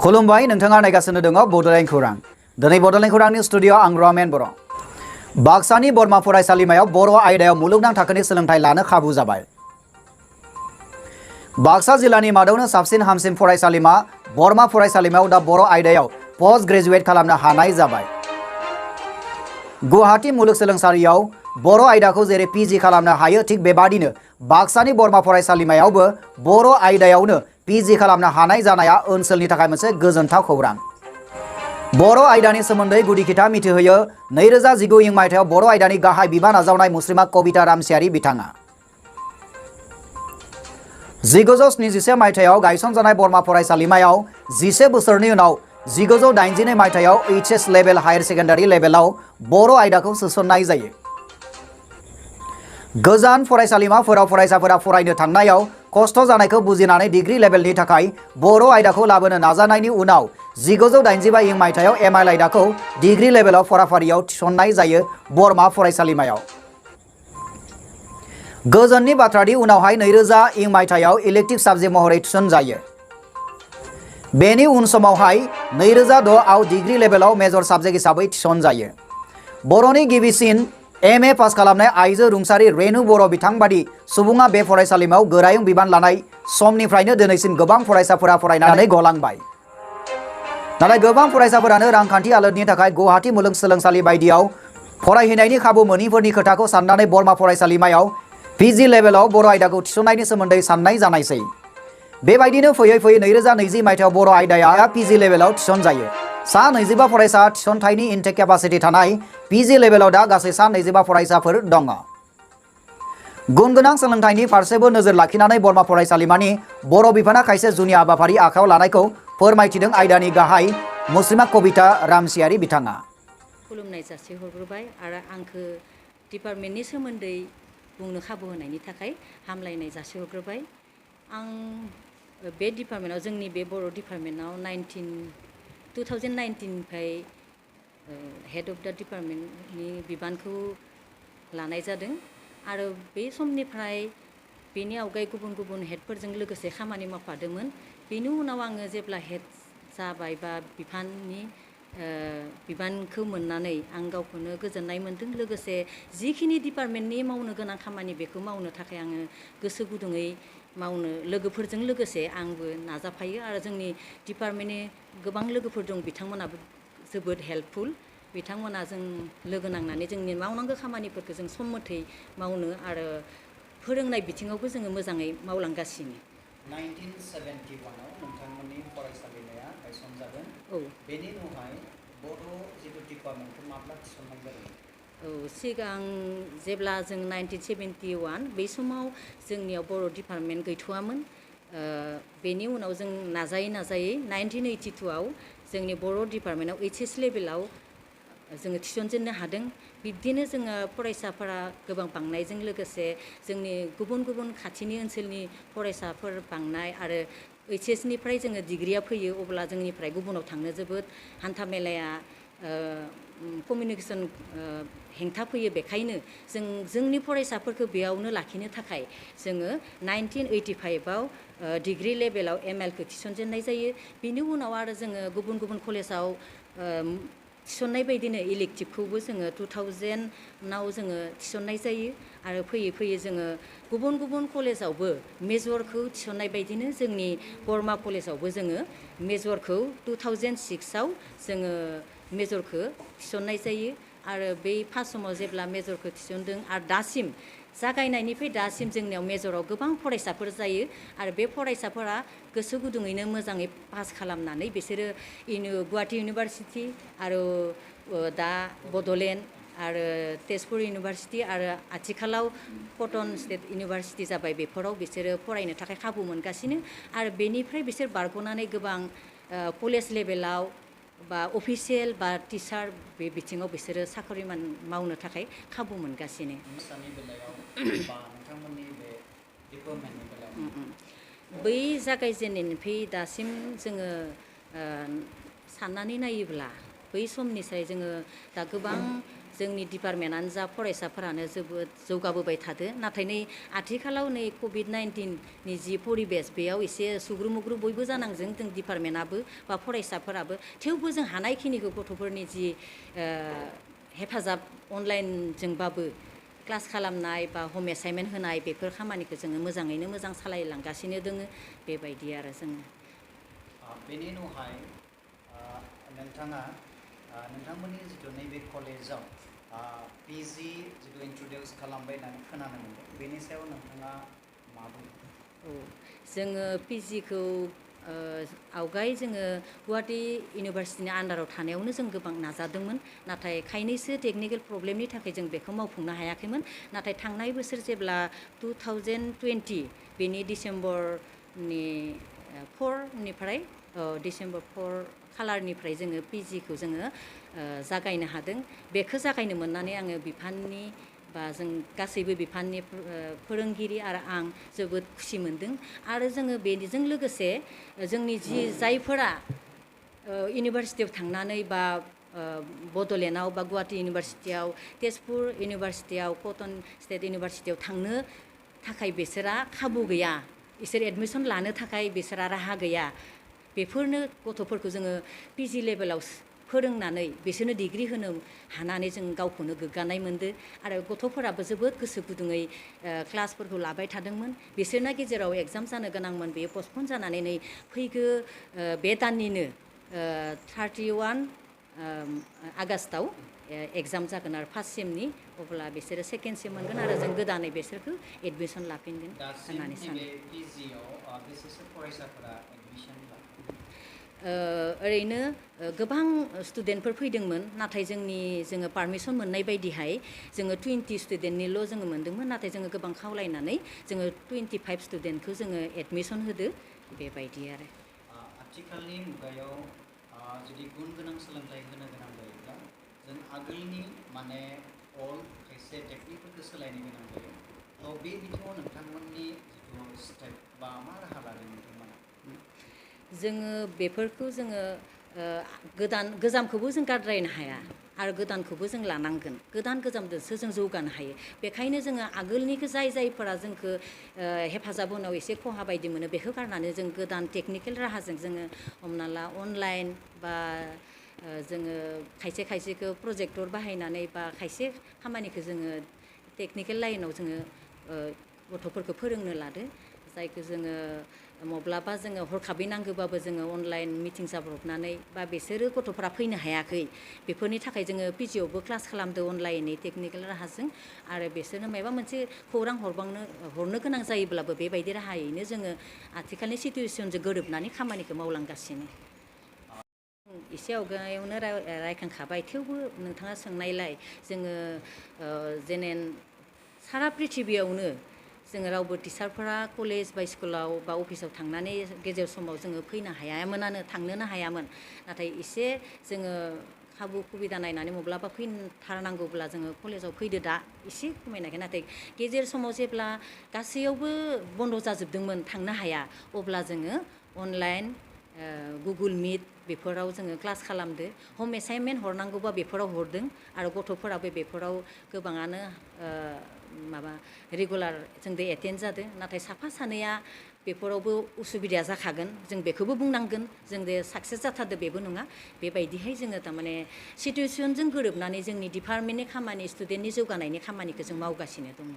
खुलुमबाय नोंथाङा नायगासिनो दङ बड'लेण्ड खौरां। दिनै बड'लेण्ड खौरांनि स्टुडिअ' आं रमेन बर'। बाक्सानि बरमा फरायसालिमायाव बर' आयदायाव मुलुगनां थाखोनि सोलोंथाइ लानो खाबु जाबाय। बाक्सा जिल्लानि मादावनो साबसिन हामसिन फरायसालिमा बरमा फरायसालिमायाव दा बर' आयदायाव पोस्ट ग्रेजुवेट खालामनो हानाय जाबाय। गुवाहाटी मुलुगसोलोंसालियाव बर' आयदाखौ जेरै पिजि खालामनो हायो थिग बेबादिनो बाक्सानि बरमा फरायसालिमायावबो बर' आयदायावनो पिजि खालामनो हानाय जानाया ओनसोलनि थाखाय मोनसे गोजोनथाव खौरां। बर' आयदानि सोमोन्दै गुदि खिथा मिथिहोयो 2019 इं मायथाइयाव बर' आयदानि गाहाय बिबान आजावनाय मुस्लिमा कबिता रामसियारि बिथाङा। 1977 मायथाइयाव गायसनजानाय बरमा फरायसालिमायाव 11 बोसोरनि उनाव 1982 मायथाइयाव HS लेभेल हायर सेकेन्डारि लेभेलाव बर' आयदाखौ सोसननाय जायो। गोजान फरायसालिमाफोराव फरायसाफोरा फरायनो थांनायाव खस्थ' जानायखौ बुजिनानै डिग्री लेभेलनि थाखाय बर' आयदाखौ लाबोनो नाजानायनि उनाव 1985 इं मायथाइयाव ML आयदाखौ डिग्री लेभेलाव फराफारियाव थिसननाय जायो बरमा फरायसालिमायाव। गोजोननि बाथ्रादि उनावहाय 2000 इं मायथाइयाव इलेक्टिभ साबजेक्ट महरै थिसनजायो। बेनि उन समावहाय 2006 आव डिग्री लेभेलाव मेजर साबजेक्ट हिसाबै थिसनजायो। बर'नि गिबिसिन MA पास खालामनाय आइजो रुंसारि रेणु बर' बिथांबादि सुबुङा बे फरायसालिमायाव गोरायुं बिबान लानाय समनिफ्रायनो दिनैसिम गोबां फरायसाफोरा फरायनानै गलांबाय। नाथाय गोबां फरायसाफोरानो रांखान्थि हालोदनि थाखाय गुवाहाटी मुलुगसोलोंसालि बायदियाव फरायहैनायनि खाबु मोनिफोरनि खोथाखौ साननानै बरमा फरायसालिमायाव PG लेभेलाव बर' आयदाखौ थिसननायनि सोमोन्दै साननाय जानायसै। बेबायदिनो फैयै फैयै 2020 मायथाइयाव बर' आयदाया PG लेभेलाव थिसनजायो। सा 25 फरायसा थिसनथाइनि इनटेक केपासिटि थानाय PG लेभेलाव दा गासै सा 25 फरायसाफोर दङ। गुन गोनां सोलोंथाइनि फारसेबो नोजोर लाखिनानै बरमा फरायसालिमानि बर' बिफाना खायसे जुनिया हाबाफारि आखायाव लानायखौ फोरमायथिदों आयदानि गाहाय मुस्लिमा कबिता रामसियारि बिथाङा। खुलुमनाय जासिहरग्रोबाय आरो आंखो डिपार्टमेन्टनि सोमोन्दै बुंनो खाबु होनायनि थाखाय हामलायनाय जासिहरग्रोबाय। आं बे डिपार्टमेन्टआव जोंनि बे बर' डिपार्टमेन्टआव 2019 निफ्राय हेड अफ दा डिपार्टमेन्टनि बिबानखौ लानाय जादों आरो बे समनिफ्राय बेनि आवगाय गुबुन गुबुन हेडफोरजों लोगोसे खामानि मावफादोंमोन। बेनि उनाव आङो जेब्ला हेड जाबाय बा बिबानखौ मोननानै आं गावखौनो गोजोननाय मोन्दों। लोगोसे जिखिनि डिपार्टमेन्टनि मावनो गोनां खामानि बेखौ मावनो थाखाय आङो गोसो गुदुङै मावनो लोगोफोरजों लोगोसे आंबो नाजाफायो आरो जोंनि डिपार्टमेन्टनि गोबां लोगोफोर दं बिथांमोनाबो जोबोद हेल्पफुल। बिथांमोना जों लोगो नांनानै जोंनि मावनांगौ खामानिफोरखौ जों सम मथै मावनो आरो फोरोंनाय बिथिङावबो जोङो मोजाङै मावलांगासिनो। 1971 आव नोंथांमोननि फरायसालिमाया गायसनजादों। औ। बेनि उनावहाय बड' जिथु डिपार्टमेन्टखौ माब्ला थिसननाय जादों? औ, सिगां जेब्ला जों 1971 बै समाव जोंनियाव बर' डिपार्टमेन्ट गैथ'वामोन। बेनि उनाव जों नाजायै नाजायै 1982 आव जोंनि बर' डिपार्टमेन्टआव HS लेभेलाव जोङो थिसनजेननो हादों। बिब्दिनो जोङो फरायसाफोरा गोबां बांनायजों लोगोसे जोंनि गुबुन गुबुन खाथिनि ओनसोलनि फरायसाफोर बांनाय आरो HS निफ्राय जोङो डिग्रिया फैयो अब्ला जोंनिफ्राय गुबुनाव थांनो जोबोद हान्था मेलाया कमिउनिकेसन हेंथा फैयो। बेखायनो जोंनि फरायसाफोरखौ बेयावनो लाखिनो थाखाय जोङो 1985 आव डिग्री लेभेलाव ML खौ थिसनजेननाय जायो। बिनि उनाव आरो जोङो गुबुन गुबुन कलेजाव थिसननाय बायदिनो इलेक्टिभखौबो जोङो 2000 आव जोङो थिसननाय जायो आरो फैयै फैयै जोङो गुबुन गुबुन कलेजावबो मेजरखौ थिसननाय बायदिनो जोंनि बरमा कलेजावबो जोङो मेजरखौ 2006 आव जोङो मेजरखौ थिसननाय जायो आरो बै फार्स्ट समाव जेब्ला मेजरखौ थिसनदों आरो दासिम जागायनायनिफ्राय दासिम जोंनियाव मेजराव गोबां फरायसाफोर जायो आरो बे फरायसाफोरा गोसो गुदुङैनो मोजाङै पास खालामनानै बिसोरो गुवाहाटी इउनिभार्सिटि आरो दा बड'लेण्ड आरो तेजपुर इउनिभार्सिटि आरो आथिखालाव कटन स्टेट इउनिभार्सिटि जाबाय। बेफोराव बिसोरो फरायनो थाखाय खाबु मोनगासिनो आरो बेनिफ्राय बिसोर बारग'नानै गोबां कलेज लेभेलाव बा अफिसियेल बा टिचार बे बिथिङाव बिसोरो साख्रि मावनो थाखाय खाबु मोनगासिनो। बै जागायजेननायनिफ्राय दासिम जोङो साननानै नायोब्ला बै समनिफ्राय जोङो दा गोबां जोंनि डिपार्टमेन्टआनो जा फरायसाफोरानो जोबोद जौगाबोबाय थादो नाथाय नै आथिखालाव नै COVID-19 नि जि परिबेस बेयाव एसे सुग्रुमुग्रु बयबो जानांजों जों डिपार्टमेन्टआबो बा फरायसाफोराबो थेवबो जों हानायखिनिखौ गथ'फोरनि जि हेफाजाब अनलाइनजोंबाबो क्लास खालामनाय बा हम एसाइनमेन्ट होनाय बेफोर खामानिखौ जोङो मोजाङैनो मोजां सालायलांगासिनो दोङो बेबायदि आरो जोङो बेनि उनावहाय नोंथाङा नोंथांमोननि जिथु नैबे कलेजाव पिजि जिथु इन्ट्रडिउस खालामबाय होननानै खोनानो मोनदों बेनि सायाव नोंथाङा मा बुङो? औ जोङो पिजिखौ आवगाय जोङो गुवाहाटी इउनिभार्सिटिनि आन्डाराव थानायावनो जों गोबां नाजादोंमोन नाथाय खायनैसो टेकनिकेल प्रब्लेमनि थाखाय जों बेखौ मावफुंनो हायाखैमोन नाथाय थांनाय बोसोर जेब्ला 2020 बेनि डिसेम्बरनि 4निफ्राय डिसेम्बर 4 खालारनिफ्राय जोङो पिजिखौ जोङो जागायनो हादों बेखौ जागायनो मोननानै आङो बिफाननि बा जों गासैबो बिफाननि फोरोंगिरि आरो आं जोबोद खुसि मोनदों आरो जोङो बेजों लोगोसे जोंनि जि जायफोरा इउनिभार्सिटियाव थांनानै बा बड'लेण्डआव बा गुवाहाटी इउनिभार्सिटियाव तेजपुर इउनिभार्सिटियाव कटन स्टेट इउनिभार्सिटियाव थांनो थाखाय बिसोरा खाबु गैया इसोर एडमिसन लानो थाखाय बिसोरा राहा गैया बेफोरनो गथ'फोरखौ जोङो पिजि लेभेलाव फोरोंनानै बिसोरनो डिग्रि होनो हानानै जों गावखौनो गोग्गानाय मोनदो आरो गथ'फोराबो जोबोद गोसो गुदुङै क्लासफोरखौ लाबाय थादोंमोन बिसोरना गेजेराव एग्जाम जानो गोनांमोन बेयो पस्टपन जानानै नै फैगौ बे दाननिनो 31 आगस्टआव एग्जाम जागोन आरो फार्स्ट सेमनि अब्ला बिसोरो सेकेन्ड सेम मोनगोन आरो जों गोदानै बिसोरखौ एडमिसन लाफिनगोन होननानै सानो ओरैनो गोबां स्टुडेन्टफोर फैदोंमोन नाथाय जोङो पारमिसन मोननाय बायदिहाय जोङो 20 स्टुडेन्टनिल' जोङो मोनदोंमोन नाथाय जोङो गोबां खावलायनानै जोङो 25 स्टुडेन्टखौ जोङो एडमिसन होदो बेबायदि आरो आथिखालनि मुगायाव जुदि गुन गोनां सोलोंथाइ होनो गोनां जायोब्ला जों आगोलनि माने खायसे टेकनिकफोरखौ सोलायनो गोनां जायो थ' बे बिथिङाव नोंथांमोननि जिथु स्टेप बा मा राहा लादों नोंथांमोना जोङो बेफोरखौ जोङो गोजामखौबो जों गारद्रायनो हाया आरो गोदानखौबो जों लानांगोन गोजामजोंसो जों जौगानो हायो बेखायनो जोङो आगोलनिखौ जायफोरा जोंखौ हेफाजाब होनायाव एसे खहा बायदि मोनो बेखौ गारनानै जों गोदान टेकनिकेल राहाजों जोङो हमना ला अनलाइन बा जोङो खायसेखौ प्रजेक्टर बाहायनानै बा खायसे खामानिखौ जोङो टेकनिकेल लाइनाव जोङो गथ'फोरखौ फोरोंनो लादो जायखौ जोङो माब्लाबा जोङो हरखाबै नांगौबाबो जोङो अनलाइन मिटिं जाब्रबनानै बा बिसोरो गथ'फोरा फैनो हायाखै बेफोरनि थाखाय जोङो पिजिआवबो क्लास खालामदो अनलाइननि टेकनिकेल राहाजों आरो बिसोरनो माबा मोनसे खौरां हरनो गोनां जायोब्लाबो बेबायदि राहायैनो जोङो आथिखालनि सिटुवेसनजों गोरोबनानै खामानिखौ मावलांगासिनो एसे आवगायावनो रायखांखाबाय थेवबो नोंथाङा सोंनायलाय जोङो सारा प्रिथिबियावनो जोङो रावबो टिचारफोरा कलेज बा स्कुलाव बा अफिसाव थांनानै गेजेर समाव जोङो फैनो हायामोनानो थांनोनो हायामोन नाथाय एसे जोङो खाबु सुबिदा नायनानै माब्लाबा फैथारनांगौब्ला जोङो कलेजाव फैदो दा एसे खमायनायखाय नाथाय गेजेर समाव जेब्ला गासैयावबो बन्द' जाजोबदोंमोन थांनो हाया अब्ला जोङो अनलाइन गुगोल मिट बेफोराव जोङो क्लास खालामदो हम एसाइनमेन्ट हरनांगौबा बेफोराव हरदों आरो गथ'फोराबो बेफोराव गोबाङानो रेगुलार जोंदो एटेन्ड जादों नाथाय साफा सानैया बेफोरावबो उसुबिदा जाखागोन जों बेखौबो बुंनांगोन जोंदो साक्सेस जाथारदो बेबो नङा बेबायदिहाय जोङो थारमाने सिटुवेसनजों गोरोबनानै जोंनि डिपार्टमेन्टनि खामानि स्टुडेन्टनि जौगानायनि खामानिखौ जों मावगासिनो दङ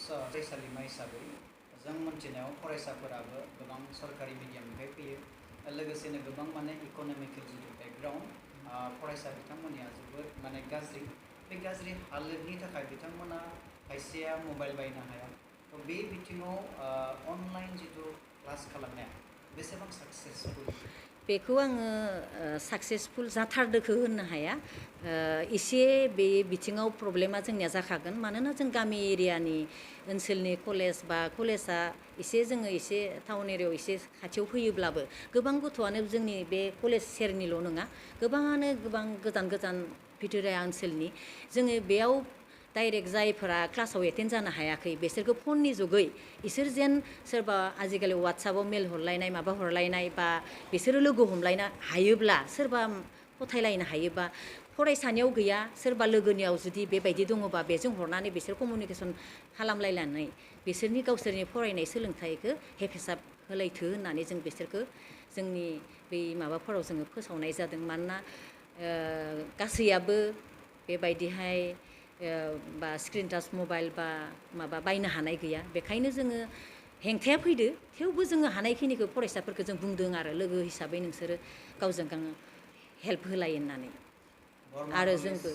फरायसालिमा हिसाबै जों मोनथिनायाव फरायसाफोराबो गोबां सरकारि मिडियामनिफ्राय फैयो लोगोसेनो गोबां माने इक'नमिकेल जिथु बेकग्राउन्ड फरायसा बिथांमोननिया जोबोद माने गाज्रि बे गाज्रि हालोदनि थाखाय बिथांमोना खायसेया मबाइल बायनो हाया थ' बे बिथिङाव अनलाइन जिथु क्लास खालामनाया बेसेबां साक्सेसफुल बेखौ आङो साक्सेसफुल जाथारदोखौ होननो हाया एसे बे बिथिङाव प्रब्लेमा जोंनिया जाखागोन मानोना जों गामि एरियानि ओनसोलनि कलेज बा कलेजा जोङो एसे टाउन एरियायाव एसे खाथियाव फैयोब्लाबो गोबां गथ'आनो जोंनि बे कलेज सेरनिल' नङा गोबाङानो गोबां गोजान भिथोरिया ओनसोलनि जोङो बेयाव डाइरेक्ट जायफोरा क्लासाव एटेन्ड जानो हायाखै बिसोरखौ फननि जुगै इसोर जेन सोरबा आजिखालि वाट्सएपआव मेल हरलायनाय माबा हरलायनाय बा बिसोरो लोगो हमलायनो हायोब्ला सोरबा फोथायलायनो हायोबा फरायसानियाव गैया सोरबा लोगोनियाव जुदि बेबायदि दङबा बेजों हरनानै बिसोर कमिउनिकेसन खालामलायनानै बिसोरनि गावसोरनि फरायनाय सोलोंथाइखौ हेफाजाब होलायथो होननानै जों बिसोरखौ जोंनि बै माबाफोराव जोङो फोसावनाय जादों मानोना गासैयाबो बेबायदिहाय बा स्क्रिन टाच मबाइल बा माबा बायनो हानाय गैया बेखायनो जोङो हेंथाया फैदो थेवबो जोङो हानायखिनिखौ फरायसाफोरखौ जों बुंदों आरो लोगो हिसाबै नोंसोरो गावजों गाव हेल्प होलाय होननानै आरो जोंबो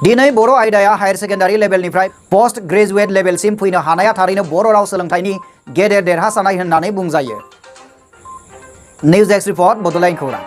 दिनै बर' आयदाया हायर सेकेन्डारि लेभेलनिफ्राय पोस्ट ग्रेजुवेट लेभेलसिम फैनो हानाया थारैनो बर' राव सोलोंथाइनि गेदेर देरहासारनाय होननानै बुंजायो। निउज डेस्क रिपर्ट बड'लेण्ड खौरां।